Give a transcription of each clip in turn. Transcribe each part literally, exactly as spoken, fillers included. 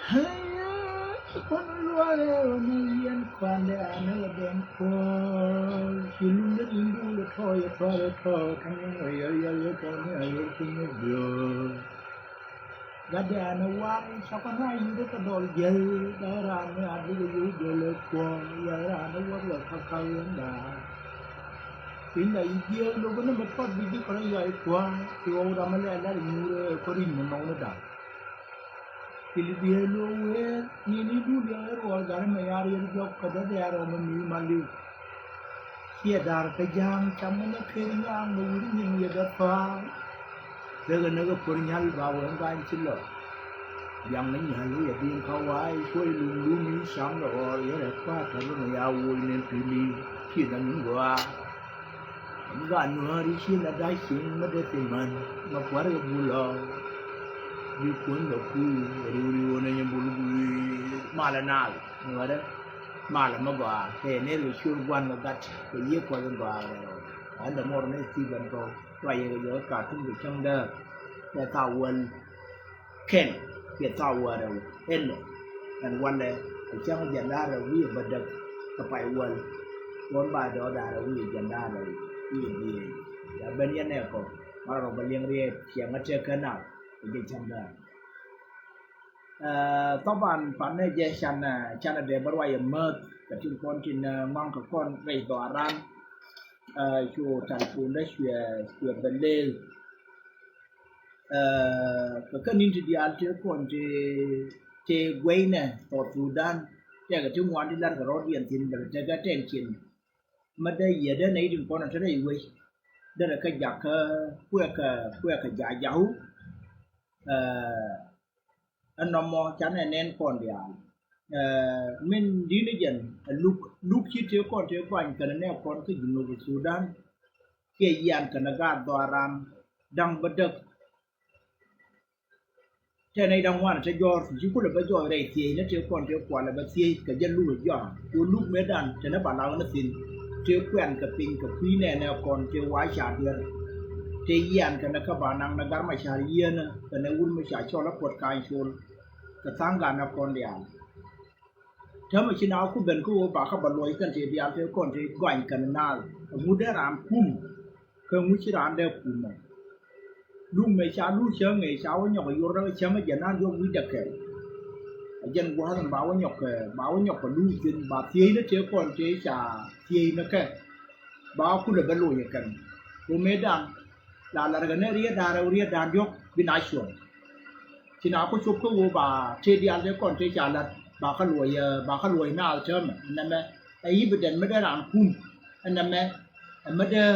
Kɔn luaarɛ ɣän yɛn kuandɛ anɛ ɣä ben kuɔ̱r. Ci luŋdɛ in duul ɛ tɔ̱ yɛ tɔ̱ yɛ tɔ̱ ka̱n yɛn ɣä yɛr yɛr yɛr ka̱n yɛn ɣä yɛr kuny ɛ biöör. Gatdɛ anɛ waŋ ca kɔn a yi̱t kä dɔl jiäl. Gat raan mi a dikɛ yi̱t jiäl ɛ kuɔ̱r yɛ raan ɛ wäk lɛ ka̱k ka̱k yɛn da̱a̱. Piny la yi̱t jiäl lo̱k ni mi puɔ̱t bi ji̱ kɔn a yɔc kuɔ̱r. Ci ɣɔw ram mi lɛ lat nyuur ɛ kuɔ̱r in mi nɔŋ ni da̱a̱. Ci li biee luɔk wëë ni ni dul yɔ iruɔl gat mɛ yar yɛl jɔk kä dee dee arɔ mɛ mi ma liw. Ciɛ dar kä ja̱a̱ŋ cam mɛ nɛ ker nyaŋ mɛ wuri nyin yɛ dee pa̱a̱. Tekɛ näk ɛ puɔr nyal ba wee ŋuany ci lɔ. Yaŋ ni nyal yɛ din kä wa̱a̱ i̱ cuɔy lum lum i̱ cam dee ɣɔr yɛ rɛ kua̱a̱ kä bi mɛ ya woc ni pili. Ci dee nyin gɔaa. Gat nuääri ci la da̱c cieŋ mi dee thil män mɛ kuäär kɛ bul ɔ. Bi kuäny kɛ kui̱ riw riw ni nyin bul gui̱i̱r malɛ naal. Nuäärɛ malɛ mi gɔaa kɛ ner kɛ ciöör gua̱n kɛ gat kɛ yiëë kuɔth in gɔaa rɛw. Ɛn dee muɔr ni Stephen kɔ cua yɛ kɛ jɔk kä Khartoum kɛ cäŋ däär kɛ thaw wäl. Kɛn kiɛ thaw wäl rɛw ɛnɛ. Ɛn walɛ ɛ cäŋ jiɛn da̱a̱r rɛw wi̱i̱ bädäk kɛ pay wäl. Kuɔn ba dɔɔk da̱a̱r rɛw wi̱i̱ jiɛn da̱a̱r rɛw wi̱i̱ bi̱i̱. Ya ben yɛn ɛ kɔ ma rɔ bä liɛŋ riɛt ciɛ ŋä tëë kä nath kɛ jɛ cäŋ da̱a̱r. Ɛ, thaban pan nɛ jɛ can, ɛ, can ɛ dee bä ruac ɛ mäth kɛ tin kɔn tin, ɛ, ŋɔ̱ŋ kɛ kɔn rɛy dhɔaran. Ɛ, cu talpon dä cuɛ cuɛ bɛ lëël. Ɛ, kɛ kä ni̱n ti diaal tëë kɔn tëë tëë guɛy nɛ South Sudan. Tɛkɛ ti ŋuan ti lar kɛ rɔɔdiɛn thi̱n bɛ tekɛ tɛn cin. Mä dee yiɛ dee nɛy tin kɔn ɛ te rɛy wec. Derɛ kä jakä kuɛ kɛ kuɛ kɛ jajahu. Ɛ, ɛnɔmɔ canɛ nɛn kɔn diaal. Ɛ, min di̱t ni jɛn ɛ luk luk ci tëë kɔn tëë guany kɛnɛ nɛ kɔn kä Junub Sudan. Kiɛ yian kɛnɛ gaat dhɔaran da̱ŋ bädäk. Tɛn nɛy da̱ŋ ŋuan te jɔ̱ɔ̱r ti ci kulɛ bä jɔɔc rɛy thiec ni tëë kɔn tëë kualɛ bä thiec kɛ jɛ luk ɛ jɔ̱a̱n. Ku luk mëëdan te ni ba lak ni thi̱n tëë kuɛn kɛ piny kɛ kui̱ nɛɛnɛ kɔn tëë wa̱a̱ ca duer. Tëë yian kɛnɛ kä ba naŋ ni Gat Macar yieenä kɛnɛ wur mi ca cɔl ɛ puɔ̱t ka̱ny col. Kɛ tha̱a̱ŋ gan ɛ kɔn diaal. Täämɛ ci na ku ben kä ɣöö ba kä bä luɔc kɛn tëë diaal tëë kɔn tëë gɔany kɛn naath. Ɛŋu dee raan kum kä ŋu ci raan dee kum ɛ. Luk mëë ca luk cäŋ ëë ca wä nyɔk ɛ yor rɛk cäŋ ɛ jɛn naan diɔ̱k wi̱cdɛ kɛl. Ɛ jɛn gua̱a̱th ɛn ba wä nyɔk kɛ ba wä nyɔk kɛ luk thi̱n ba thiec ni tëë kɔn tëë ca thiec ni kɛ. Ba kulɛ bä loc ɛ kɛn ɣöö mëëdan la la̱rkɛ ni riet da̱a̱n rɛw riet da̱a̱n diɔ̱k bi na cuɔ̱ŋ. Ci na ku cop kä ɣöö ba tëë diaal tëë kɔn tëë ca la̱t ba kä luɔc, ɛ, ba kä luɔc naath täämɛ. Ɛnɛmɛ ɛ evidence mi dee raan kum. Ɛnɛmɛ ɛ mi dee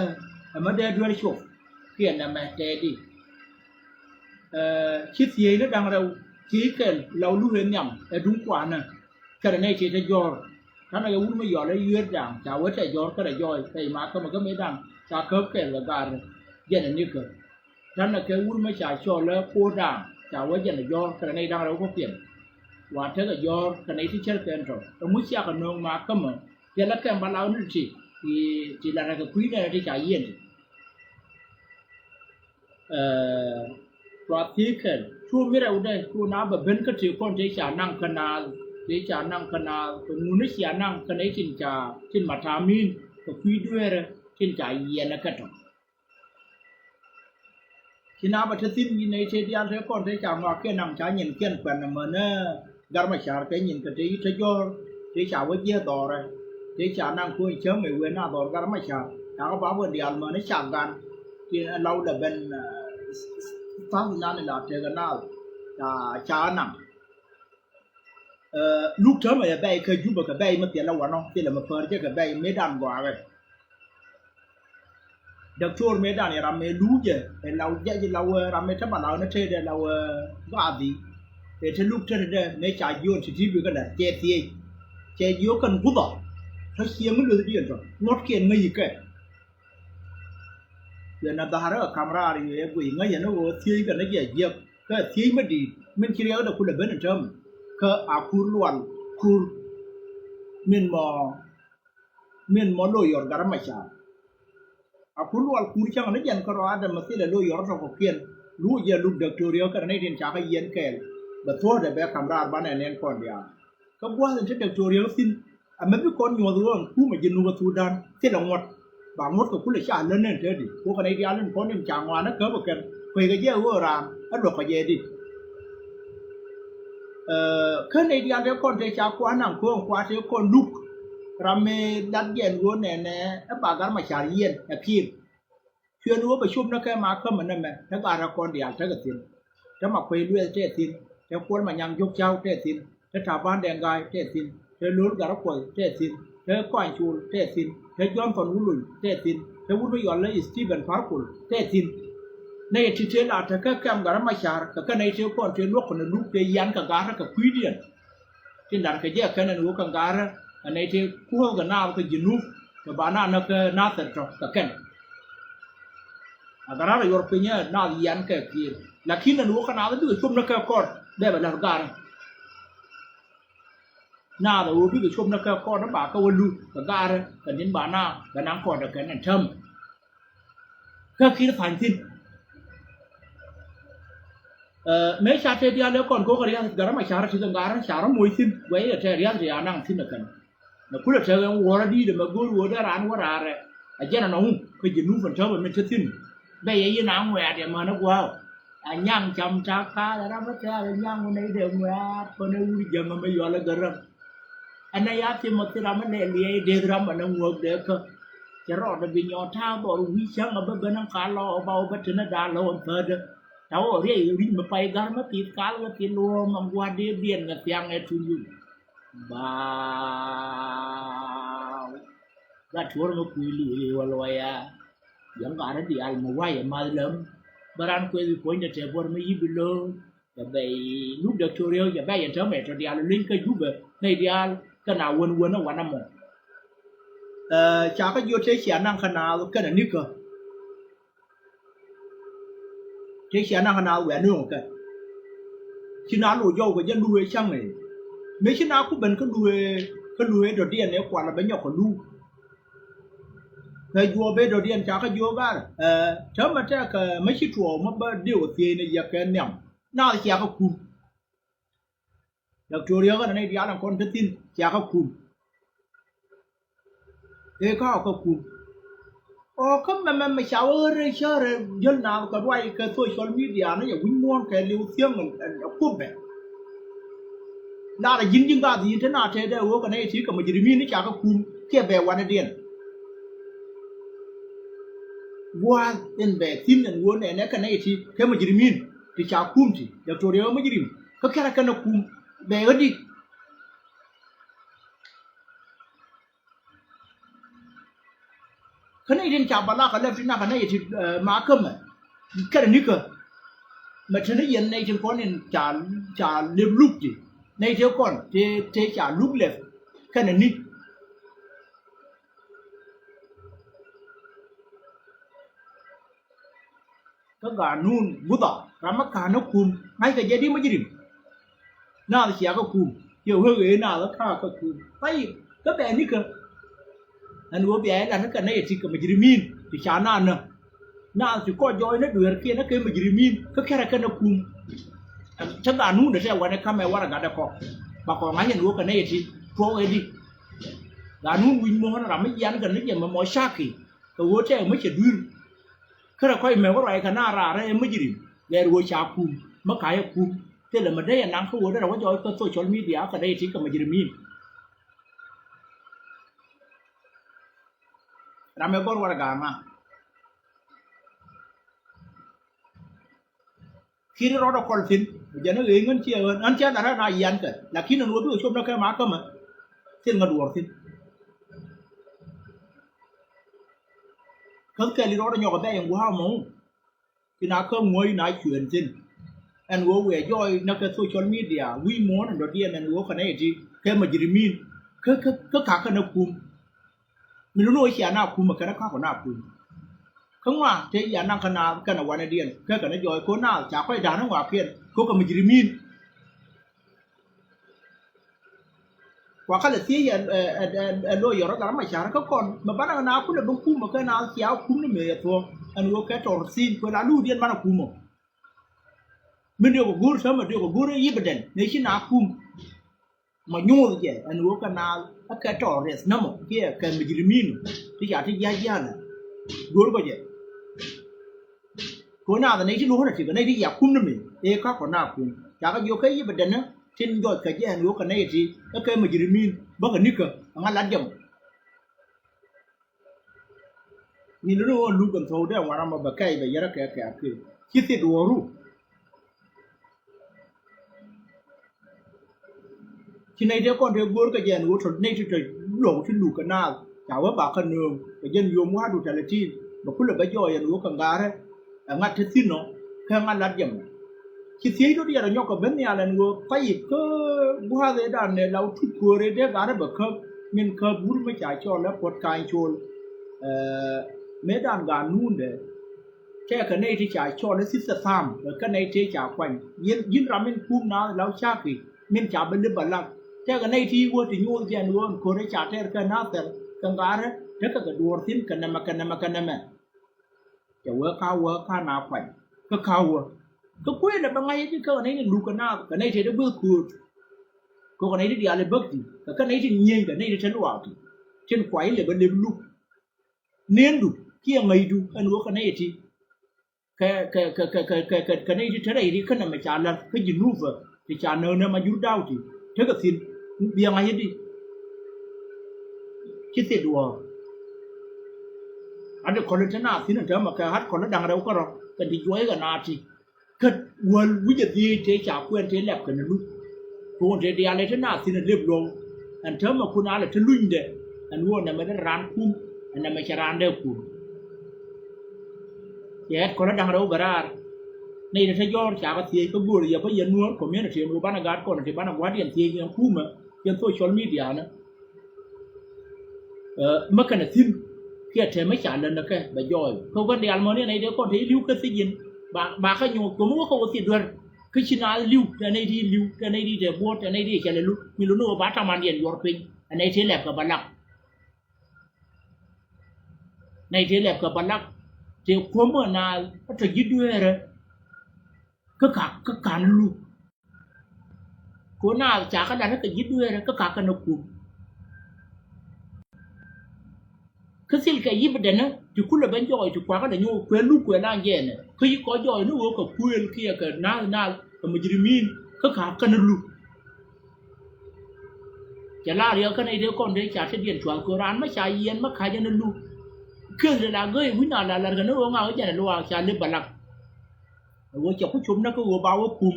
ɛ mi dee duer cop kiɛ ɛnɛmɛ tɛɛdi. Ɛ, ci thiec ni da̱ŋ rɛw thiec kɛl la wä luk ɛ nhiam ɛ duŋ kuanä. Kɛnɛ nɛy tëë te jɔ̱ɔ̱r. Ta̱nɛ kɛ wur mi yɔl ɛ yueer da̱a̱ŋ ca wä tɛ jɔ̱ɔ̱r kɛnɛ jɔɔc kɛ i̱ ma kämɛ kä mëëdan ca käp kɛɛl kɛ gaar jɛn ɛ nikä. Ta̱nɛ kɛ wur mi ca cɔl ɛ ko̱o̱r da̱a̱ŋ ca wä jɛn ɛ jɔ̱ɔ̱r kɛnɛ nɛy da̱ŋ rɛw kä piɛn. Wa tekɛ jɔ̱ɔ̱r kɛ nɛy ti cär kɛn tɔ̱ ɛŋu ciakɛ nööŋ ma kämɛ. Thilɛ kɛm ba lak ni ti ti ti la̱t rɛkɛ kui̱ nɛɛnɛ ti ca yiɛn ti. Ɛ, cua thiec kɛl cu mi rɛwdɛ cu na bɛ ben kä tëë kɔn tëë ca naŋ kä naath tëë ca naŋ kä naath kɛ ŋuni cia naŋ kä nɛy tin ca tin ma ta̱a̱ mi̱i̱n kɛ kui̱ dueerä tin ca yiɛn ɛ kä tɔ̱. Ci na bɛ te thi̱n yi̱n nɛy tëë diaal tëë kɔn tëë ca ŋɔak kiɛn naŋ ca nyin kiɛn kuɛn ɛmɛ ni Gat Macar kɛ nyin kɛ tëë yi̱ te jɔ̱ɔ̱r tëë ca wä jiɛ dhɔrɛ tëë ca naŋ kuɔ̱ny cäŋ ëë wen na dhɔr Gat Macar ca kɛ bap wä diaal mäni ca gan. Tin ɛ law lɛ ben, ɛ, tha̱th nan ila tekɛ naath ca ca naŋ. Ɛ, luk täämɛ yɛ bɛy kä Jubɛ kɛ bɛy mi thilɛ wanɔ thilɛ mi päär jɛ kɛ bɛy mëëdan gɔaakɛ. Dɔktor mëëdan yɛ ram mëë luucɛ ɛ law jɛc law, ɛ, ram mëë te ba law ni tëëdɛ law, ɛ, gɔathi. Ɛ te luk tetdɛ mëë ca jiöön ti ti bikɛ lät cɛ thiec. Cɛ jiök kɛn guthɔ. Tɔ cieŋ mi lueth diɛn tɔ ŋuɔ̱tkiɛn ŋäc ikɛ. Yɛn a dha̱rä ɛ ka̱m raar yɛ guiy ŋäc yɛn ɣöö thiec kɛn a jiɛ jiäk kä thiec mi di̱i̱t min ci riɛkdɛ kulɛ ben in täämɛ. Kä a kur lual kur min mɔ min mɔ lo̱c yɔr Gat Macar. A kur lual kur cäŋ ni jɛn kärɔa dämɛ thilɛ lo̱c yɔr tɔ̱ kɔ̱kiɛn. Luɔc jɛ luk däktoria kɛnɛ nɛy tin ca kä yiɛn kɛɛl. Bɛ thuɔ̱ɔ̱dɛ bɛ ka̱m raar banɛ nɛn kɔn diaal. Kä gua̱a̱th in te Dɔktor Riek thi̱n, amɛ bi kɔn nyuɔ̱th ɣöö ɛn kumɛ ji̱ Junub Thudan thilɛ ŋuɔ̱t. Ba ŋuɔ̱t kɛ kulɛ ca lät nɛn te di. Kuɔkɛ nɛy diaal in kɔn in ca ŋɔaani käp ɛ kɛn. Kueckɛ jɛ ɣöö raan ɛ luɔ̱kɛ jɛ di. Ɛ, kä nɛy diaal te kɔn te ca kua̱r naŋ kööŋ kua̱r te kɔn luk. Ram mi lat jɛ ɛn ɣöö nɛnɛ ɛ ba Gat Macar yiɛn ɛ kiim. Cuɛ ni wä bɛ cop ni kɛ ma kämɛ nɛmɛ, te Gat rɛ kɔn diaal tekɛ thi̱n. Te Makuei Lueth tɛ thi̱n, te Kuɔl Manyaŋ Jok Caw tɛ thi̱n, te Taban Dɛŋ Ga̱a̱y tɛ thi̱n, te Lo̱l Gat Kuɔth tɛ thi̱n, te Kɔany Col tɛ thi̱n, te Johnson Wuluny tɛ thi̱n, te wut mi yɔl i̱ Stephen Parkul tɛ thi̱n. Nɛy ti tëë la tekɛ kɛm Gat Macar kɛ kɛ nɛy tëë kɔn tëë luɔk kɛ ni luk tëë yian kɛ Gat rɛ kɛ kui̱diɛn. Tin da̱r kɛ jɛ kɛn ɛn ɣöö kɛ Gat rɛ ɛ nɛy tëë kuɔ̱ɔ̱k kɛ naath kɛ Junub kɛ ba naath ni kɛ naath thɛr tɔ̱ kɛ kɛn. A Gat rɛ yuɔr piny ɛ naath yian kɛ Kiir. Lakin ɛn ɣöö kɛ naath bikɛ cop ni kɛ kɔr bɛ bɛ la̱th Gat rɛ. Naath ɛ ɣöö bikɛ cop ni kɛ kɔr ni ba kɛ wä luk kɛ Gat rɛ kɛ ni̱n ba naath bɛ naŋ kɔr dɛ kɛn ɛn täämɛ. Kä Kiir tha̱a̱ny thi̱n. Ɛ, mëë ca tëë diaal ëë kɔn ko̱k riath Gat Macar ti kɛ Gat rɛ ca rɔ moc thi̱n guɛy ɛ tëë riath ti a naŋ thi̱n ɛ kɛn. Nɛ kulɛ tɛk ɛn wuɔ̱ɔ̱rä di̱i̱t ɛmɛ go̱o̱r wuɔ̱ɔ̱r dee raan wä raarɛ. A jɛn ɛnɔ ŋu kä Junub ɛn täämɛ mi te thi̱n. Bɛ yɛ yin a ŋuɛ̈ɛ̈t ɛmɛn ɛ gua̱a̱k. A nyaŋ cam ta̱a̱ ka̱a̱l ɛ ram ɛ tɛ̈r ɛ nyaŋ wä nɛy dee ŋuɛ̈ɛ̈t kɔn ɛ wur jäŋ ɛmɛ yɔl ɛ gär ram. Ɛn ɛ ya thimɔ thi ram ɛ lɛ liɛɛc deth ram ɛn ɛ ŋuäk dee kä. Cɛ rɔɔdɛ bi nyɔɔt ta̱a̱ dhɔr wi̱i̱ cäŋ ɛ bä ben ɛn kal lɔ ɛ ba wä bä tin ɛ da̱a̱ lɔ ɛn thäätdä. Ta̱wä riɛy ri̱c mi pay ga̱r mi pith kal kɛ thil luɔ̱ɔ̱m ɛn gua̱a̱r dee biɛn kɛ thiaŋ ɛ tuny wi̱i̱. Baaw. Gat tuɔr mi kui̱ li̱i̱ wä luɔya. Yɔ̱ŋ gat rɔ diaal mi wa̱yɛ math läm. Bä raan kueth i̱ puɔ̱nydɛ tɛ buɔr mi yi̱ bi lo̱o̱. Kɛ bɛy luk Dɔktor Riek jɛ bɛy ɛn täämɛ tɔ diaal luny kä Jubɛ nɛy diaal kä na wän wän ɛ wanɛ mɔ. Ɛ, ca kä jiö tëë cia naŋ kä naath kɛnɛ nikä. Tëë cia naŋ kä naath wiaa nööŋ kɛ. Ci na loc jɔw kɛ jɛ luee ca̱ŋ ëë. Mëë ci na ku ben kä luee, kä luee dɔ̱diɛn ëë kualɛ bɛ nyɔk kɛ luk. Kɛ juɔp ëë dɔ̱diɛn ca kä jiö gat. Ɛ, täämɛ tɛkɛ mi ci tuɔɔk mi bä diw thiecni yɛ kɛ nhiam. Naath cia kä kum. Dɔktor Riek ɣän anɛy diaal ɛn kɔn te thi̱n cia kä kum. Ëë kä ɔ kä kum. Ɔ kä mɛmɛ mɛ ca wä ɣär rɛy cärɛ jäl naath kɛ ruac kɛ social media ni yɛ wi̱c muɔ̱ɔ̱n kɛ liw thiäŋ ɛ, ɛ, ɛ kupɛ. Lar a ji̱n ji̱n gath yi̱n te na tëë dee ɣöö kɛ nɛy ti kɛ mujrimin ni ca kä kum kiɛ bɛ wanɛ diɛn. Gua̱a̱th in bɛ thi̱n ɛn ɣöö nɛnɛ kɛ nɛy ti kɛ mujrimin ti ca kum ti Dɔktor Riek mujrim kä kɛrɛ kɛn ɛ kum bɛ ɣä dik. Kä nɛy tin ca balak kɛ lɛp ti nak kɛ nɛy ti, ɛ, ma kämɛ kɛnɛ nikä. Mɛ te ni yɛn nɛy tin kɔn in ca, ca lep luk ti nɛy te kɔn te, te ca luk lɛp kɛnɛ ni. Kä ganun gutha ram mi ka̱n ni kum ŋa̱ckɛ jɛ di mujrim. Naath cia kä kum ciɛ wee wee naath kä kä kum. Tayib kä bɛ nikä. Ɛn ɣöö bia ilat kä nɛy ti kɛ mujrimin ti ca naath nä. Naath ti kɔc jɔɔc ni dueerkiɛn kä mujrimin kä kɛrɛ kɛn ɛ kum. Te ganun dee tɛ wanɛ kamɛ warɛ gatdɛ kɔ ba kɔ ŋa̱c ɛn ɣöö kɛ nɛy ti tuɔɔk ɛ di. Ganun wi̱c muɔ̱ɔ̱n ram mi jian kɛ ni jɛ mɛ mɔ caki. Kɛ ɣöö tɛk mi cɛ dui̱r. Kärɛ kɔc mɛ wä ruac kɛ na raar ɛ mujrim gɛr ɣöö ca kum mi ka̱c ɛ kum. Thilɛ mi dee yɛ naŋ kä ɣöö derɛ wä jɔɔc kä social media kɛ dee ti kɛ mujrimin. Ram ɛ gɔr warɛ ga̱a̱ŋa. Ki̱ri rɔɔdɛ kɔl thi̱n jɛn ɛ ɣeeny ɣän ciɛ ɣän ɣän ciɛ lat rɛn a yian kɛ. Lakin ɛn ɣöö bikɛ cop nä kɛ ma kämɛ thil ŋä duɔɔr thi̱n. Käth kɛl i̱ rɔɔdɛ nyɔk ɛ bɛ̈ɛ̈c ɛn gua̱a̱k mɔ. Ci na kä ŋuɔ̱c na cuɛn thi̱n. Ɛn ɣöö wiɛ jɔɔc nä kɛ social media wi̱i̱ muɔ̱ɔ̱n ɛn dɔ̱diɛn ɛn ɣöö kɛ nɛy ti kɛ mujrimin. Kä, kä, kä ka̱kä nä kum. Mi lun ɣöö cia na kum ɛ kɛn ɛ ka̱kɔ na kum. Kä ŋua tëë cia naŋ kä naath kɛnɛ wanɛdiɛn kä kɛnɛ jɔɔc ko̱ naath ca kɔc da̱a̱n ŋuakiɛn ko̱ kɛ mujrimin. Kua kä lɛ thiec ɛ, ɛ, ɛ, ɛ lo̱c yɔr ɛ gat rɔ macar kä kɔn mɛ banɛ ɣän a kulɛ ben kumä kä naath cia kum ni mëë ɛ thuɔ̱k ɛn ɣöö kɛ tɔr thi̱n kuɛ la luuthdiɛn banɛ kumä. Min diɔk kɛ go̱o̱r täämɛ diɔk kɛ go̱o̱r i̱ Ibiden ni ci na kum. Ma nyuuth jɛ ɛn ɣöö kɛ naath ɛ kɛ tɔɔrith nɔmɔ kiɛ kɛ mujrimin ti ca ti jiac jia̱a̱lɛ. Go̱o̱r kɔ jɛ. Kɛ ɣöö naath ɛ nɛy ti luɔ̱k rɔ ti kɛ nɛy ti ca kum ni mi ëë ka̱kɔ na kum. Cakɛ jiök kɛ Ibiden tin jɔc kɛ jɛ ɛn ɣöö kɛ nɛy ti ɛ kɛ mujrimin bäkɛ nikä ɛŋa lat jɛ mɔ. Ni luni ɣöö luk kɛn thɔw dee ŋuan ram ɔ bɛ kɛc bɛ yɛrɛ kɛ kɛ akil ci thit duɔ̱ɔ̱ru. Ci nɛy tëë kɔn tëë go̱o̱r kɛ jɛ ɛn ɣöö tɔ̱ nɛy ti tɔ̱ luɔ̱k ti luk kɛ naath ca wee bakä nööŋ kɛ jɛn yom wa̱a̱du tɛlɛ ti̱i̱n bɛ kulɛ bɛ jɔɔc ɛn ɣöö kɛ ŋa̱rä. Ɛ ŋa̱t te thi̱n ɔ kɛ ŋa̱t lat jɛ mɔ. Ci thiec rot yɛn rɔ nyɔk kɛ ben nhial ɛn ɣöö payip kä gua̱a̱th ëëdan ɛ la wä tuk köör ëë dee gat rɔ bɛ käp min käp wur mi ca cɔl ɛ puɔ̱t ka̱ny col. Ɛ mëëdan gat nuundɛ tɛkɛ nɛy ti ca cɔl ɛ thith ɛ tha̱a̱m ɛ kä nɛy tëë ca kuany. Yi̱n, yi̱n ram min kum naath la wä caki min ca bä lip bɛ lak. Tɛkɛ nɛy ti wä ti nyuuth jɛ ɛn ɣöö ɛn köör ëë ca tɛr kɛ nathɛr kɛ gat rɔ tekɛ kɛ duɔ̱ɔ̱r thi̱n kɛ nɛmɛ kɛ nɛmɛ kɛ nɛmɛ. Cɛ wee ka wee ka na kuany kä ka wee. Kä kuëël ɛ bɛ ŋa̱c ɛ ti kä kɛ nɛy ni luk kɛ naath kɛ nɛy tëë dee gueth köör. Kɛ kɛ nɛy ti diaal ɛ bäk ti kɛ kɛ nɛy ti nyieny kɛ nɛy ti te luaak ti. Tin kuay lɛ bɛ lep luk. Nendu kiɛ ŋäcdu ɛn ɣöö kɛ nɛy ti kɛ, kɛ, kɛ nɛy ti te rɛy ti kä nɛmɛ ca la̱r kä Jinubä ti ca nääk nɛmɛ jur daw ti tekɛ thi̱n. Biɛ ŋa̱c ɛ di ci thit duɔ̱ɔ̱r. Ati kɔli te na thi̱n ɛn täämɛ kɛ ɣa̱t kɔli da̱ŋ rɛw kärɔ̱ kɛn ti juɔc kɛ na ti. Kä wäl wi̱cɛ dhieec tëë ca kuɛn tëë lɛp kɛn ɛ luth. Ko̱n tëë diaal ɛ te na thi̱n ɛ lep luɔ̱w. Ɛn täämɛ kun alɛ te lunydɛ ɛn ɣöö nɛmɛ dee raan kum ɛn nɛmɛ cɛ raan dee kum. Cɛ ɣɛt kɔlä da̱ŋ rɛw bɛ raar. Nɛy ti te jɔ̱ɔ̱r cakɛ thiec kä go̱o̱r yɛ bä yɛ Nuäär community ɛn ɣöö banɛ gaat kɔn ti banɛ gua̱a̱r yɛn thiec yɛn kumä yɛn social media ni. Ɛ, mä kɛnɛ thi̱n kiɛ tɛmɛ ca lät ni kɛ bɛ jɔɔy kɛ gua̱n diaal mäni nɛy dee kɔn te i̱ li̱w kä thi̱c in. Ba, ba kä nyuɔth ko̱mi wä kä wä thi̱c duer kä ci naath li̱w tɛ nɛy di li̱w tɛ nɛy di tɛ buɔ̱ɔ̱t tɛ nɛy di cɛ lɛ luth mi lo̱ni wä ba tamandiɛn yuɔr piny. Ɛ nɛy ti lɛp kɛ ba lak nɛy ti lɛp kɛ ba lak. Tëë kuɔ̱mä naath ɛ tɔ ji̱ dueerä kä ka̱k kä ka̱n luth. Kɛ ɣöö naath ca kɛ la̱t kä ji̱ dueerä kä ka̱k kɛn ɛ kum. Kä thilkɛ Ibiden ti kulɛ ben jɔɔc ti kuakä lɛ nyuɔk kuɛ luk kuɛ lan jɛɛnɛ kä yi kɔc jɔɔc ni ɣöö kɛ kuëël kiɛ kɛ naath naath kɛ mujrimin kä ka̱k kɛn ɛ luth. Cɛ la riɛk kä nɛy tëë kɔn tëë ca tetdiɛn cuath kɛ ɣöö raan mä ca yiɛn mä ka̱c ɛn ɛ luth. Keth lɛ la gäi wi̱c na la la̱r kɛ ni ɣöö ŋa̱k jɛn ɛ luaak ca lep bɛ lak. Ɛ ɣöö cɛ ku cop näk kä ɣöö ba wä kum.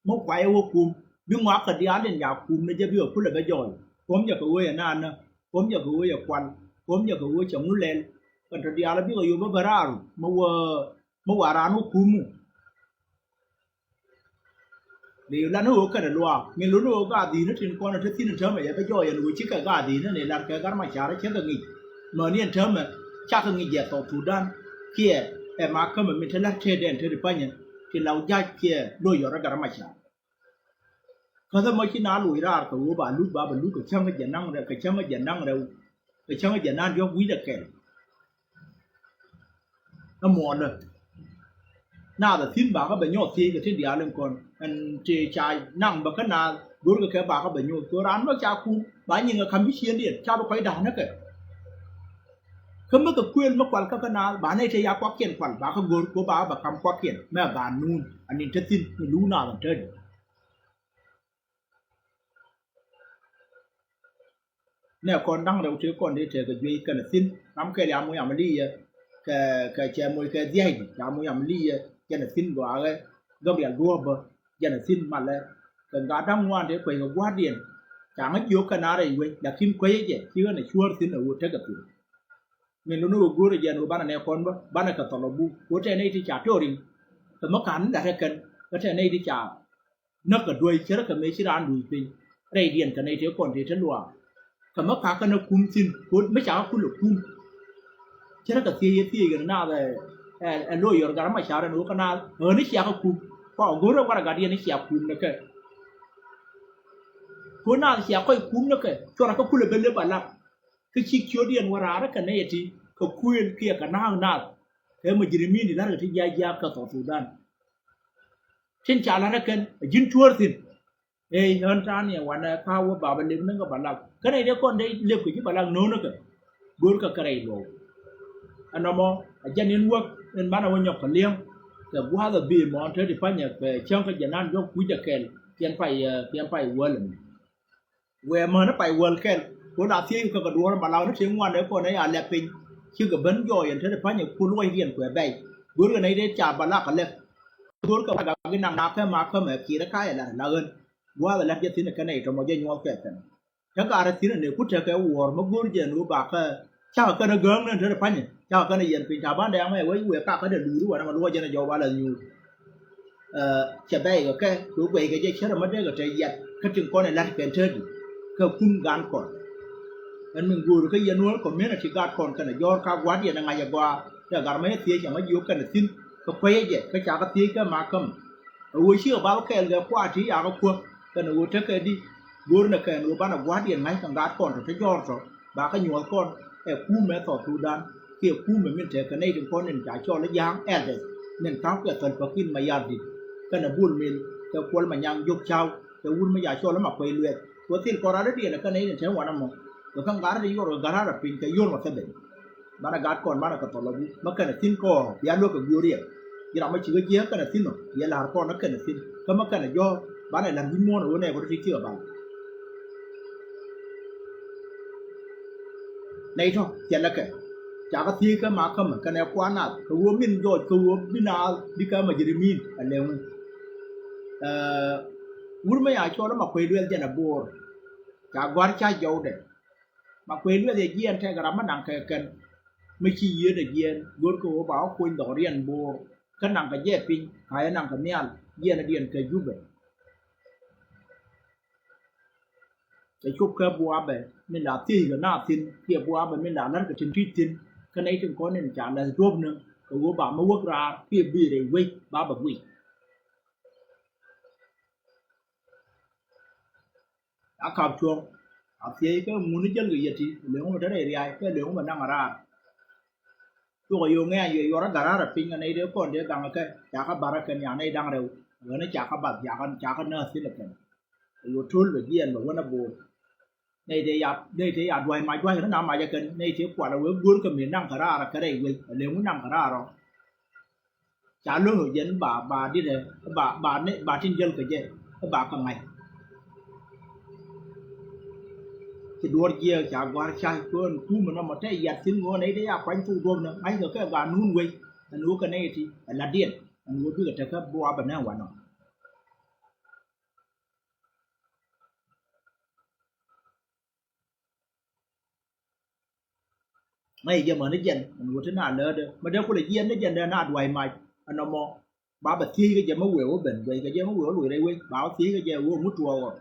Mi kuay ɛ wä kum bi ŋɔak kɛ diaal in ca kum ni jɛ bikɛ kulɛ bɛ jɔɔy. Kuɔ̱m jɛ kɛ ɣöö yɛ naan nä kuɔ̱m jɛ kɛ ɣöö yɛ kual kuɔ̱m jɛ kɛ ɣöö cɛ ŋu lɛl. Kɛn tɔ diaal bikɛ yop bä bɛ raar mi wä mi wa raan wä kum mi. Dee lan ni ɣöö kɛn ɛ luaak min lon ni ɣöö gaat dhi̱i̱n ni tin kɔn ɛ te thi̱n in täämɛ yɛ bɛ jɔɔy ɛn ɣöö cikɛ gaat dhi̱i̱n ni lar kɛ gat ma ca̱r cä kɛ ŋic. Mäni ɛn täämɛ cakɛ ŋic jɛ thɔɔk Thudan kiɛ ɛ ma kämɛ min te la̱t tëëdɛn te ti pa̱nyɛ ti law ja̱c kiɛ lo̱c yɔt rɛ gat ma ca̱r. Käthä mɔ ci na loc raar kɛ ɣöö ba luk ba bɛ luk kɛ cäŋ jɛ naŋ rɛw kɛ cäŋ jɛ naŋ rɛw kɛ cäŋ jɛ naŋ diɔ̱k wi̱cdɛ kɛl. Ɛ muɔɔnä naath ɛ thi̱n bakä bɛ nyɔɔth thiec kɛ tin diaal in kɔn ɛn ti ca naŋ bä kä naath go̱rkɛ kɛ bakä bɛ nyuɔth kɛ raan bä ca kum ba nyiŋ ɛ ka̱m bi ciëndiɛn ca bi kɔc da̱a̱n näkɛ. Kä mi kɛ kuëël mi kual kä kä naath ba nɛy te ya kuakiɛn kual bakä go̱r kɛ ɣöö bakä bɛ ka̱m kuakiɛn mɛ ba nuun anin te thi̱n mi luuk naath ɛn te. Nɛ kɔn da̱ŋ rɛw tëë kɔn dee tɛkɛ juey kɛnɛ thi̱n ram kɛl ya moc amaliya. Kɛ, kɛ cɛ moc kɛ dhia̱cdi ya moc amaliya jɛnɛ thi̱n gɔaaɣɛ. Gabriel duɔ̱ɔ̱pä jɛnɛ thi̱n malɛ. Kɛ gat da̱ŋ ŋuan tëë kuec kɛ gua̱a̱rdiɛn ca ŋä jiök kɛn a rɛy wec lakin kuecä jɛ ci ɣän ɛ cuäär thi̱n ɛ ɣöö tekɛ thi̱n. Min luni ɣöö go̱o̱rä jɛ ɛn ɣöö banɛ nɛ kɔn bä banɛ kɛ thɔl ɔ buk ɣöö tɛn nɛy ti ca tio̱riŋ. Kɛ mi ka̱n ni la̱t ɛ kɛn kä tɛn nɛy ti ca näk kɛ duäc cärä kɛ mëë ci raan duc piny. Rɛydiɛn kɛ nɛy tëë kɔn tëë te luaak kɛ mi ka̱kä ni kum thi̱n ko̱t mi ca kä kulɛ kum. Cärä kɛ thiec yɛ thiec kɛn naath ɛ, ɛ, ɛ lo̱c yɔr gat ma ca̱r ɛn ɣöö kä naath ɣän ni cia kä kum. Kua go̱o̱rä warɛ gat yɛn ni cia kum ni kɛ. Ko̱ naath cia kɔc kum ni kɛ cuɔrɛ kä kulɛ ben lep a lak. Kä ci ciötdiɛn wä raarä kɛ nɛy ɛ ti kɛ kuëël kiɛ kɛ na̱a̱k naath. Kɛ mujrimin ti la̱rkɛ ti jiac jiaak kä South Sudan. Tin ca la̱t ɛ kɛn a ji̱n cuäär thi̱n. Ëë ɣän ta̱a̱ ni ɛ wanɛ ka̱a̱ wä ba bɛ lep ni kɛ Balak. Kä nɛy dee kɔn dee lep kɛ ji̱ Balak no̱o̱ŋ ni kɛ. Go̱o̱r kɛ kärɛc luɔ̱k. Ɛnɔmɔ a jɛn in wäk in banɛ wä nyɔk kɛ li̱eŋ. Kɛ gua̱a̱th a bëë mɔɔn te ti pa̱nyɛ kɛ cäŋ kä jɛ nan jɔk kui̱c ɛ kɛl. Kiɛn pay, ɛ, kiɛn pay wäl ɛmɛ. Wëë mäni pay wäl kɛl, kɛ ɣöö la thiec kɛ kɛ duɔ̱ɔ̱r in Balak ni tëë ŋuan ëë kɔn ëë ya lɛp piny. Cikɛ ben jɔɔc ɛn te ti pa̱nyɛ ku luɔc riɛn kuɛ bɛy. Go̱o̱rkɛ nɛy dee ca Balak kɛ lɛp. Go̱o̱rkɛ Balak gak in naŋ nakä ma kämɛ kiɛt kä ɛ lat ɛ la ɣän. Gua̱a̱th ɛ lat jɛ thi̱n ɛ kɛn ɛ tɔmɔ jɛ nyuɔth kɛ kɛn. Te gat ɛ thi̱n ɛ nëë ku tekɛ wuɔ̱ɔ̱r mi go̱o̱r jɛ ɛn ɣöö bakɛ cakɛ kɛn ɛ gääŋni ɛn te ti pa̱nyɛ. Cakɛ kɛn ɛ yɛn piny ta̱a̱ ban dɛɛŋ mɛ wec wëë kakä dee luuri wanɛ mɛ luɔc jɛn ɛ jɔw ba la nyuur. Ɛ, cɛ bɛy kɛ kɛ kɛ guɛy kɛ jɛ cärɛ mä dee kɛ te yɛt kä tin kɔn in la̱t kɛn te di kɛ kum gan kɔn. Ɛn min go̱o̱ri kä yɛn wä community gat kɔn kɛnɛ jɔ̱ɔ̱r ka gua̱t yɛn ɛ ŋa̱c ɛ gɔaa. Tɛ gar mä yɛ thiec ɛmä jiök kɛnɛ thi̱n kɛ kuecä jɛ kä ca kɛ thiec kɛ ma käm. Ɛ ɣöö cikɛ bal kɛɛl kɛ kuaati yakä kuäk kɛnɛ ɣöö tekɛ di go̱o̱r nɛ kɛn ɣöö banɛ gua̱t yɛn ŋa̱c kɛ gat kɔn tɔ te jɔ̱ɔ̱r tɔ. Ba kä nyuɔ̱th kɔn ɛ kumɛ South Sudan kiɛ kumɛ min tekɛ nɛy tin kɔn in ca cɔl i̱ ja̱a̱ŋ elders min ta̱a̱ kɛ Salva Kiir Mayardit kɛnɛ Bol Mel kɛ Kuɔl Manyang Jok Caw kɛ wut mi ca cɔl i̱ Makuei Lueth. Kɛ thil kɔn rat i̱diɛn ɛ kɛn nɛy tin te wanɛ mɔ kɛ kä gat rat in yuɔr kɛ gat rat ɛ piny kɛ yor mɔ thɛbɛn. Banɛ gat kɔn banɛ kɛ thɔl ɔ bi mä kɛnɛ thi̱n kɔɔk bia luäk kɛ guiöör yɛ. Ji̱ ram mi cikɛ jiääk kɛnɛ thi̱n ɔ yɛ la̱r kɔn ɛ kɛnɛ thi̱n kä mä kɛnɛ jɔ̱ɔ̱r banɛ la̱r wi̱c muɔ̱ɔ̱n ɛ ɣöö nɛɛk rɔ ti thiek ɛ bal. Nɛy tɔ̱ thilɛ kɛ. Cakɛ thiec kä ma kämɛ kɛnɛ kuan nath kɛ ɣöö min jɔɔc kɛ ɣöö bi naath bi kä ma jirimin ɛ lɛŋu. Ɛ, wur mi ya cɔl ɛ Makuei Lueth jɛn ɛ Bo̱o̱r. Ca gɔ̱a̱r ca jɔwdɛ. Makuei Lueth ɛ jiɛɛn tɛk ram mi naŋ kɛ kɛn. Mi ci yieen ɛ jiɛɛn go̱o̱r kɛ ɣöö ba wä kuny dhɔriɛn Bo̱o̱r. Kä naŋ kɛ jɛ piny ka yɛ naŋ kɛ nhial jiɛɛn ɛ diɛn kɛ Jubɛ. Cɛ cop kɛ buabɛ min la thiec kɛ na thi̱n kiɛ buabɛ min la la̱r kɛ tin ti̱c thi̱n. Kä nɛy tin kɔn in ca läth duɔ̱pni kɛ ɣöö ba mi wäk raar kiɛ bi̱i̱ rɛy wec ba bɛ guic. A kap cuɔ̱ŋ a thiec kä ŋuni jäl kɛ yɛ ti leŋ wä mi te rɛy riac kä leŋ wä mi naŋ raar. Cukɛ yo̱o̱ ŋɛ̈ny yuɛ yuɔr a gat raar a piny kɛ nɛy dee kɔn dee gaŋ kɛ ca kä bar a kɛn ya nɛy da̱ŋ rɛw. Ɣän ca kä bath ca kä ca kä nääth thilɛ kɛn. Ɛ yuɔ to̱l bɛ jiɛɛn bɛ wän a bo̱o̱r. Nɛy tëë ya nɛy tëë ya dua̱c mac dua̱c kɛ na mac a kɛn nɛy tëë kual a wee go̱o̱r kɛ mëë naŋ kɛ raar a kɛ rɛy wec a leŋ wä naŋ kɛ raar ɔ. Ca lo̱k jɛn ba ba dit ɛ ba ba ne ba tin jäl kɛ jɛ ɛ ba kä ŋa̱c. Ci duɔ̱ɔ̱r jiɛɛk ca gua̱r ca kuäär ni kuumɛ nɔmɔ te yat thi̱n ŋo̱o̱n nɛy dee ya kuany thok duɔ̱ɔ̱r ni ŋa̱c kɛ kɛ ba nuun wec ɛn ɣöö kɛ nɛy ti ɛ la̱tdiɛn ɛn ɣöö bikɛ tekä buabɛ nɛ wanɔ. Ŋäc jɛ mäni jɛn ɛn ɣöö ti na läätdä mi dee kulɛ jiɛn ni jɛn dee na dua̱c mac ɛn nɔmɔ. Ba bɛ thiec kɛ jɛ mi wëë wä ben guɛc kɛ jɛ mi wëë wä luc rɛy wec ba wä thiec kɛ jɛ wä ŋut tuɔɔk ɔ.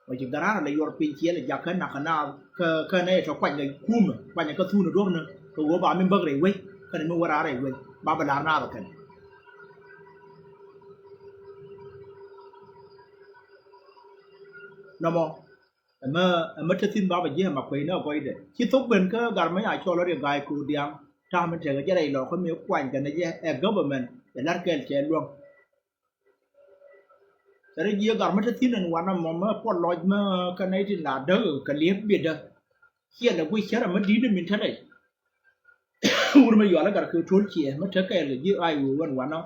Wä ci gäraar lɛ yuɔr piny ciɛl jak kä nak kä naath kä kä nɛy tɔ kuany kɛ kumɛ kuany kɛ thun duɔ̱pni kɛ wä ba mi bäk rɛy wec kɛnɛ mi wä raar rɛy wec ba bɛ la̱r naath kɛn. Nɔmɔ Ɛmɛ ɛmɛ te thi̱n bapɛ ji̱ ɛmɛ kuecni ɛ gɔcdɛ ci thok ben kä gar mi a cɔl ɔ Riek Gai Kodiaŋ. Ta̱a̱ mi tekɛ jɛ rɛy lɔkä mi kuany kɛn jɛ ɛ government ɛ la̱r kɛɛl cɛ luäŋ. Cɛ rɛ ji̱ ɛ gar mi te thi̱n ɛn wanɛ mɔ mi puɔl lɔc mi kä nɛy tin la däk kɛ liep biɛtdä. Ciɛ lɛ guic cärɛ mi di̱t mi te rɛy. Wur mi yual ɛ gar kɛ tuol ciɛ mi te kɛɛl kɛ ji̱ ay wee wän wanɛ.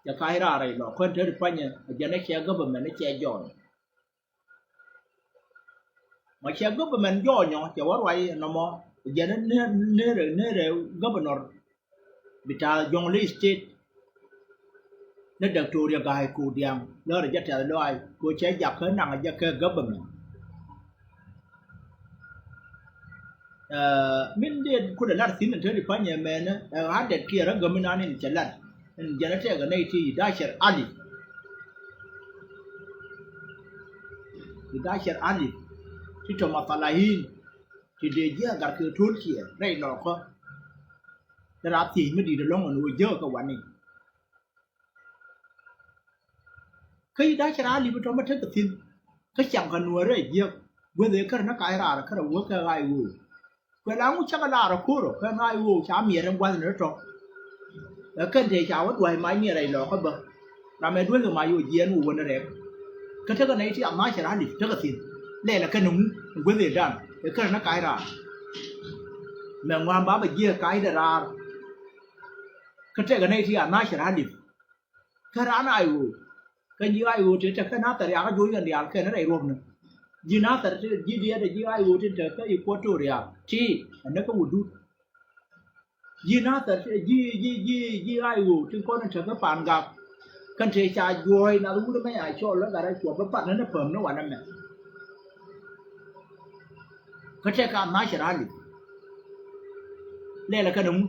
Cɛ ka̱c raar rɛy lɔkä ɛn te ri panyɛ ɛ jɛn ɛ cɛ government ɛ cɛ jɔɔn. Mɔ cɛ government jɔɔnyɔ cɛ wä ruac nɔmɔ jɛn ni nere nere governor bita Jonglei State. Ni Doctor Riek Gai Kodiaŋ lɔrɛ jɛ tɛth lɔaac ko cɛ jak kä naŋ jɛ kɛ government. Ɛ, min dee kudɛ lat thi̱n in te di panyɛ mɛnɛ ɛ ɣa̱t dɛt kiɛ rä gämi nan in cɛ lat in jɛn ɛ tɛk ɛ nɛy ti yi Dacɛr Ali. Ti Dacɛr Ali ti tɔmɔ thalahin ti dee jiɛ gat kɛ to̱l ciɛ rɛy lɔkä. Ti raa thiec mi di̱i̱t ɛlɔ̱ŋ ɛn ɣöö jiäkä kɛ wani. Kä yi da̱c cɛ raa lip tɔ̱ mä tekɛ thi̱n kä caŋ kɛ nuäärä jiäk. Guäth ëë kärä ni kac raar kärä wä kɛ ɣa̱c ɣöö kuɛ la ŋu cakɛ laarä ko̱rä kɛ ɣa̱c ɣöö ca miɛt ɛn gua̱thni tɔ̱. Ɛ kɛn tëë ca wä dua̱c mac miɛt rɛy lɔɔkä bä. Ram ɛ duel kɛ ma yo̱o̱ jiɛɛn wä wä ni rɛk. Kä tekɛ nɛy ti a ma̱a̱ cɛ ra̱a̱ li̱th tekɛ thi̱n. Lɛl ɛ kɛn ɛŋu ɛn gueth ëë dan ɛ kɛn ɛ ni ka̱c raar. Mɛ ŋua̱a̱m ba bɛ jiɛɛk ka̱cdɛ raar. Kä tekɛ nɛy ti a ma̱a̱ cɛ ra̱a̱ li̱th. Kä raan a ɣöö kɛ ji̱ a ɣöö ti tekɛ nathɛr yakä jo̱o̱c kɛn diaal kɛn rɛy ruɔ̱pni. Ji̱ nathɛr ti ji̱ diɛɛt ɛ ji̱ a ɣöö ti tekɛ Equatoria ti ɛn ni kä wä dut. Ji̱ nathɛr ji̱ ji̱ ji̱ ji̱ a ɣöö tin kɔn in tekɛ Pangak. Kɛn tëë ca juɔ̱ɔ̱c nath wut ɛmɛ a cɔl lä gat a cuɔp bä pat ni ni päm ni wanɛ mɛ. Kä tɛk ka ma̱a̱ cɛ ra̱a̱ li̱th. Lɛl ɛ kɛn ɛŋu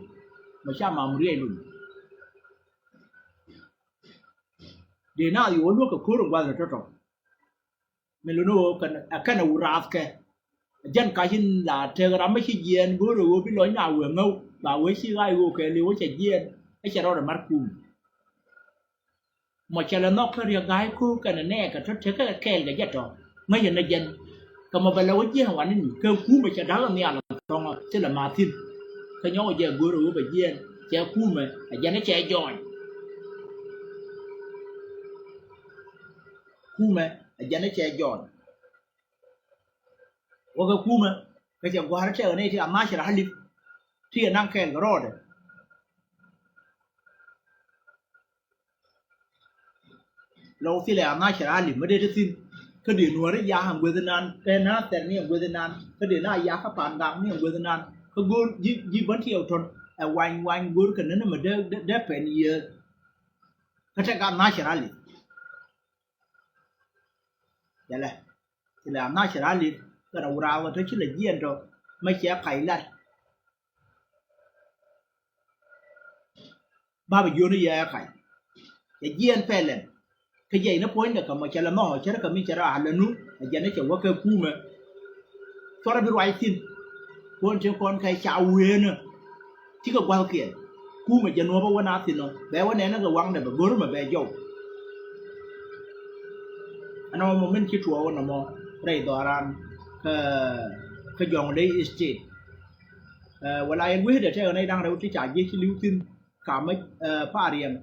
mɛ ca mam riɛc lun. Dee naath yo̱o̱ luäk kɛ ko̱r in gua̱thni tɔ̱tɔ̱. Min luni ɣöö kɛn ɛ kɛn ɛ wut raath kɛ. Jɛn kac in la tek ram mi ci jiɛɛn go̱o̱r ɛ ɣöö bi lɔny na wee ŋäw ba wee ci ɣaac ɣöö kɛ li̱w ɛ cɛ jiɛɛn. Ɛ cɛ rɔɔdɛ mar kum. Mɔ cɛ lɛ nhɔk kä riɛk ga̱a̱c ko̱o̱k kɛnɛ nɛɛkɛ tɔ̱ tekɛ kɛɛl kɛ jɛ tɔ̱ ŋäcɛ ni jɛn. Kɛ mɔ bɛ lɛ wä jiɛɛn wanini kɛ kumɛ cɛ da̱k ɛ nhial ɛ thɔŋä thilɛ ma̱a̱ thi̱n. Kä nyɔkɛ jɛ go̱o̱r ɛ ɣöö bɛ jiɛɛn cɛ kumɛ ɛ jɛn ɛ cɛ jɔɔny. Kumɛ ɛ jɛn ɛ cɛ jɔɔny. Wä kɛ kumɛ kɛ cɛ gua̱a̱r tɛk ɛ nɛy ti a ma̱a̱ cɛ ra̱a̱ li̱th. Ti ɛ naŋ kɛɛl kɛ rɔɔdɛ. Lɔ thilɛ a ma̱a̱ cɛ ra̱a̱ li̱th mi dee ti thi̱n. Kä dee nuääri yak ɛn gueth inan kɛ nathɛr ni ɛn gueth inan kä dee na yak kä Pangak ni ɛn gueth inan. Kä go̱o̱r ji̱ ji̱ bän tiɛw tɔ̱n ɛ wany wany go̱o̱r kɛ nɛn ɛmɛ dee dee pɛn yiëë. Kä tɛk a ma̱a̱ cɛ ra̱a̱ li̱th. Jɛlɛ thilɛ a ma̱a̱ cɛ ra̱a̱ li̱th kɛnɛ wut raath ɣä te ci lɛ jiɛɛn tɔ. Mɛ cɛ kac lat. Bapɛ jiön i̱ yɛ kac. Cɛ jiɛɛn pɛlɛn. Kä jiɛc ni puɔ̱nydɛ kɛ mɔ cɛ lɛ nhɔk cärkɛ mi cɛ rɔ a lɛ nu. Ɛ jɛn ni cɛ wä kɛ kumɛ. Cuɔrɛ bi ruac thi̱n. Kuɔn tin kɔn kɛ ca wëënä. Cikɛ gua̱thkiɛn. Kumɛ jɛ nuɔ̱pä wä na thi̱n ɔ bɛ wä nɛnä kɛ waŋdɛ bɛ go̱r mɛ bɛ jɔw. Ɛn ɔmɔ min ci tuɔɔk ɛn ɔmɔ rɛy dhɔran kä kä Jɔŋley State. Ɛ wala yɛn wecdɛ tɛk ɛ nɛy da̱ŋ rɛw ti ca jiec ci li̱w thi̱n. Kamä ɛ Pariɛm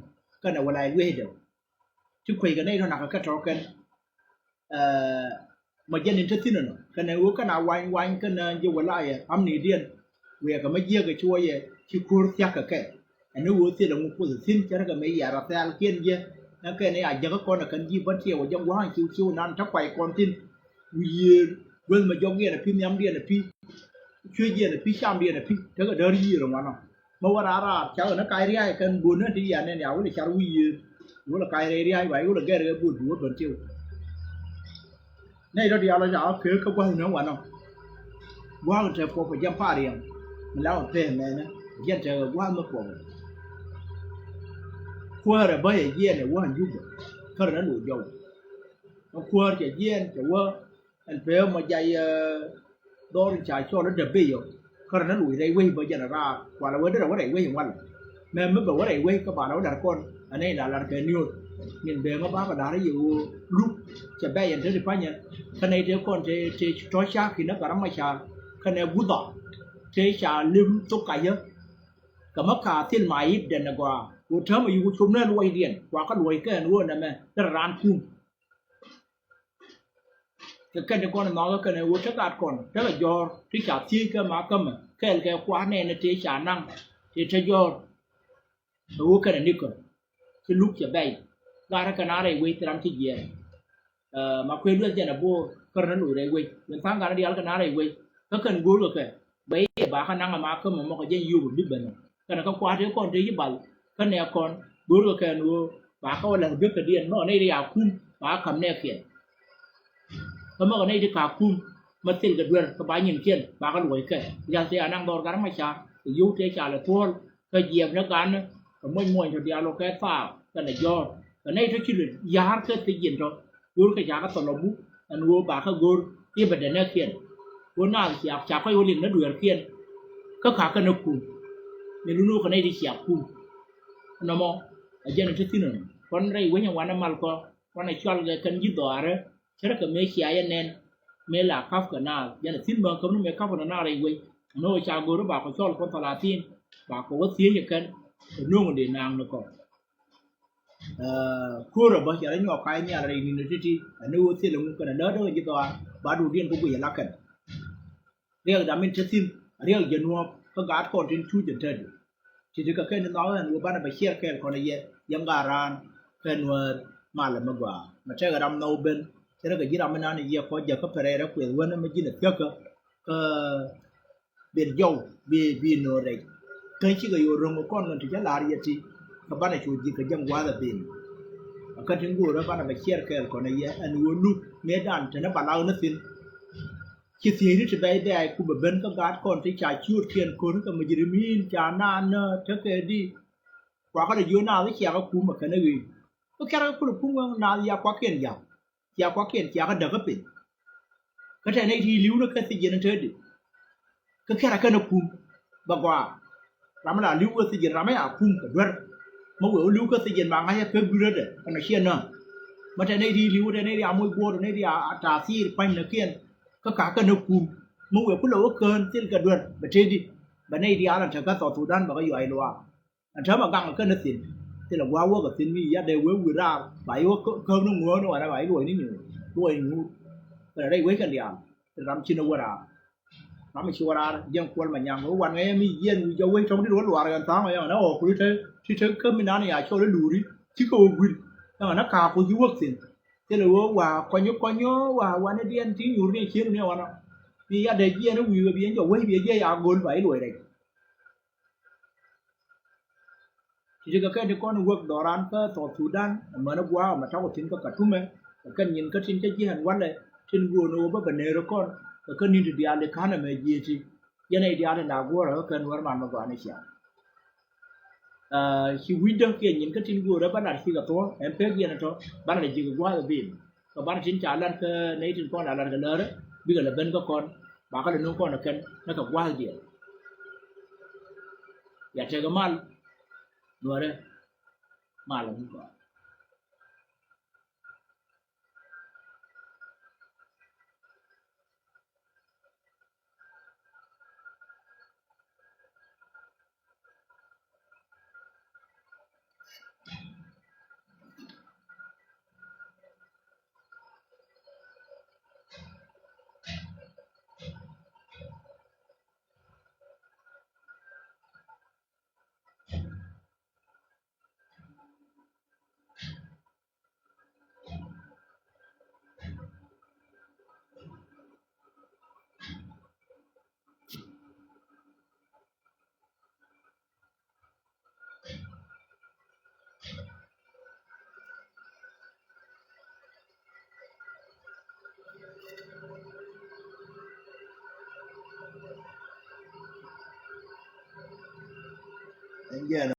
kɛnɛ wala yɛn wecdɛ ti kueckɛ nɛy tɔ̱ nakä kɛ tɔ̱ kɛn. Ɛ mɔ jɛn in te thi̱n ɛnɔ kɛnɛ ɣöö kɛn a wany wany kɛnɛ ji̱ wala yɛ amnidiɛn. Wiɛɛkɛ mä jiäk ɛ cuɔyɛ ci ko̱r thia̱k kɛ kɛ. Ɛn ni ɣöö thilɛ ŋu Kuoth thi̱n cärkɛ mëë yɛr a thɛɛl kiɛn jiɛ. Ɛn kɛn i̱ a jäkä kɔn ɛ kɛn ji̱ bän tiɛɛw ɛ jɛ gua̱a̱ny ciw ciw nan te kuay kɔn thi̱n. Wi̱i̱ yiëër guäth mɛ jɔk yɛn ɛ pi̱ nhiamdiɛn ɛ pi̱. Cuec yɛn ɛ pi̱ camdiɛn ɛ pi̱ tekɛ däär yiëër ɛ ŋuanɔ. Mä wä raar raar ca ɣän ɛ kac ria̱a̱c kɛn go̱o̱n ni ti yɛn nɛn ya wä lɛ car wi̱i̱ yiëër. Wä lɛ kac rɛy ria̱a̱c wa wä lɛ gɛr ɛ bo̱o̱t bi wä bän tiw. Nɛy tɔ̱ diaal ɔ ca ɣä kek kä gua̱th ni wanɔ. Gua̱a̱k in te puɔ̱p ɛ jɛn Pariɛm. Mi la wä pɛɛ mɛnɛ jɛn tekɛ gua̱a̱k mi puɔ̱p ɛ. Kuäärɛ bä yɛ jiɛɛn ɛ wä an Jubɛ. Kärɛ ni loc jɔw. Ɛ kuäär cɛ jiɛɛn cɛ wä. Ɛn pee mɔ jay dhɔr in ca cɔl i̱ däbey ɔ. Kärɛ ni loc rɛy wec bä jɛn ɛ raar kualɛ wee derɛ wä rɛy wec in walɛ. Mɛ mi bɛ wä rɛy wec kä banɛ wä lar kɔn ɛ nɛy la lar kɛ niööth. Min bee ŋä bakɛ da̱r i̱ yɛ ɣöö luk cɛ bɛc ɛn te ti panyɛ. Kä nɛy tëë kɔn tëë tëë tɔ̱ cak ki̱n ɛ Gat Macar kɛnɛ Gutha tëë ca lem thok kacä. Kɛ mä ka thil ma yit dɛn ɛ gɔaa ɣöö täämɛ yuk cop ni luɔcdiɛn kua kä luɔc kɛn ɣöö nɛmɛ derɛ raan kum. Kɛ kɛn ti kɔn nhɔakä kɛnɛ ɣöö te gat kɔn tekɛ jɔ̱ɔ̱r ti ca thiec kɛ ma kämɛ kɛɛl kɛ kua̱r nɛɛni tëë ca naŋ tëë te jɔ̱ɔ̱r. Kɛ ɣöö kɛnɛ nikɛ ci luk cɛ bɛy gat kɛ na rɛy wec thil ram ci jiɛɛn. Ɛ ma kuëë lueth jɛn ɛ bo̱o̱r kärɛ ni loc rɛy wec min tha̱a̱ŋ gat ni diaal kɛ na rɛy wec kä kɛn go̱o̱r kɛ kɛ bɛ i̱ bakä naŋ ɛ ma kämɛ mɔkɛ jɛn yio̱o̱k bi ben ɔ. Kɛnɛ kä kua̱r tëë kɔn tëë ci bal kä nɛɛk kɔn go̱o̱r kɛ kɛn ɣöö bakä wä la̱th gek kɛ diɛn mɛ ɣä nɛy ti ca kum bakä ka̱m nɛɛkiɛn. Kä mɛ ɣä nɛy ti ka kum mɛ thil kɛ duer kɛ ba nyinkiɛn bakä luɔckɛ. Rial tëë anaŋ dhɔr Gat Macar kɛ yio̱w tëë ca lɛ thuɔ̱ɔ̱l kä jiɛɛp ni gan kɛ muɔ̱ny muɔ̱ny tɔ diaal ɔ kɛ thaak kɛnɛ jɔ̱ɔ̱r kɛ nɛy tɔ ci lɛ ya̱a̱r kɛ thiec jiɛn tɔ. Go̱o̱r kɛ ca kɛ thɔl ɔ buk ɛn ɣöö bakä go̱o̱r i̱ bɛ dɛ nɛɛkiɛn. Ɣöö naath ciaak ca kɔc wä liŋ ni dueerkiɛn. Kä ka̱kä ni kum ni lun ɣöö kɛ nɛy ti ciaak kum. Nɔmɔ ɛ jɛn ɛ te thi̱n ɛn kɔn rɛy wec ɛn wanɛ mal kɔ. Wanɛ cual kɛ kɛn ji̱ dhɔaarä cärkɛ mëë cia yɛ nɛn mëë la ka̱pkɛ naath jɛn a thi̱n bäŋ käm ni mëë ka̱pkɛ naath rɛy wec. Ɛn ɣöö ca go̱o̱ri bakɔ cɔl kɔn thalathin bakɔ wä thiec ɛ kɛn kɛ no̱o̱ŋ dee naaŋ ni kɔ. Ɛ, kuäärä bä cɛ rɔ nyuɔk ka̱a̱c nhial rɛy ni̱n ɛ ti̱ti̱, ɛn ni ɣöö thilɛ ŋu kɛnɛ lätdä kɛ ji̱ dhɔaar ba duɔ̱ɔ̱rdiɛn kɛ guic ɛ la kɛn. Riɛkdam in te thi̱n, riɛk jɛ nuɔ̱ɔ̱k kä gaat kɔn tin cuc ɛn te di. Ti̱ti̱ kɛ kɛn in nhɔk ɛn ɣöö banɛ bɛ ciɛɛr kɛɛl kɔn ɛ yɛ, yɛn gaat raan kɛ Nuäär malɛ mi gɔaa. Mɛ tɛkɛ ram nhɔk ben, cɛ rɛ kɛ ji̱ ram in nan ɛ yɛ kɔc jɛ kä pɛrɛɛrɛ kuɛth wänä mi ji̱n ɛ thiäkä kä ben jɔw bi, bi no̱o̱ŋ rɛc. Kä cikɛ yo̱o̱ ro̱ŋ kɔn ŋän ti cä la̱r yɛ ti kɛ banɛ cu ji̱ kɛ jɛŋ gua̱a̱th ɛ ben. Kä tin go̱o̱rä banɛ bɛ ciɛɛr kɛɛl kɔn ɛ yɛ ɛn ɣöö luk mëëdan te ni ba lak ni thi̱n. Ci thiecni ti bɛ̈c bɛ̈ɛ̈c ku bɛ ben kä gaat kɔn ti ca ciöötkiɛn ko̱n kɛ mujrimin ca naan nä tekɛ di. Kuakä rɔ jiö naath i̱ ciakä kum ɛ kɛn ɛ ɣöö kä kɛ̈rkɛ kulɛ kum ɛ naath ya kuakiɛn ja̱k. Cia kuakiɛn cia kä däk kä piny. Kä tɛ nɛy ti li̱w ni kä thi̱jiɛn te di. Kä kɛ̈rɛ kɛn ɛ kum bɛ gɔaa. Ram mi la li̱w kä thi̱jiɛn ram mi a kum kɛ duer. Mi wëë wä li̱w kä thi̱jiɛn ba ŋa̱c ɛ pek dui̱rädɛ kɛn ɛ ciɛ nä. Mi tɛ nɛy ti li̱w tɛ nɛy ti a moc guɔ̱ɔ̱r nɛy ti a tathir pa̱ny ni kiɛn. Kä ka kɛn ɛ kum mi wëë kulɛ wä kään thil kɛ duer bɛ te di. Bɛ nɛy ti a lan te kä South Sudan bɛ kɛ yuay luaak. Ɛn täämɛ gaŋ kɛn ni thi̱n. Thilɛ gua̱a̱k wäk ɛ thi̱n mi yat dee wee wi̱i̱ raar ba i̱ wä kä-, käk ni ŋuäär ni wanɛ ba i̱ luɔc ni nyuur luɔc nyuur. Kɛn rɛy wec kɛn diaal. Thil ram ci ni wä raar. Ram mi ci wä raar jiɛn kuɔl ma nyaŋ wä wan ŋäc mi yiɛn wi̱i̱ jɛ wec tɔ̱ŋ dit wä luaar kɛn tha̱a̱ŋ ɛ yɔŋ ɛn ɛ ɣɔɔk kuli te ti te kä mi nan ya cɔl i̱ luuri. Cikɛ wä gui̱l ɛn ɛ kaak ku ji̱ wäk thi̱n. Thilɛ wä wa kɔny kɔny wa wani diɛn ti nyuur ni cien ni wanɔ. Mi yat dee jiɛn i̱ wi̱i̱ wä bi ɛn jɔ wec bi ɛ jiɛ ya go̱l ba i̱ luɔc rɛc. Ti ti kɛ kɛn ti kɔn wäk dhɔran kä South Sudan, amäni gua̱a̱k ɛmɛ tɔk thi̱n kä Katumɛ, kɛ kɛn nyin kä tin cä ji̱ ɛn walɛ, tin go̱o̱n ɣöö bä bɛ neer kɔn, kɛ kɛn ni̱n ti diaal ti ka̱n ɛmɛ jiëëti, yɛn ɛ diaal ti la guɔ̱rä kä kɛn wär man bä gɔaa ni ciaŋ. Ɛ, ci wi̱cdä kiɛ nyin kä tin go̱o̱rä bä lat cikɛ thuɔ̱k, ɛn pek yɛn ɛ tɔ, banɛ lɛ ji̱ kɛ gua̱a̱k ɛ bin. Kɛ banɛ tin ca lat kä nɛy tin kɔn la lat kɛ läärä, bikɛ lɛ ben kä kɔn, ba kä lɛ nuŋ kɔn ɛ kɛn, ni kɛ gua̱a̱k diɛn. Ya tekɛ mal, nuɔrɛ, mal mi gɔaa. Ɛn jɛn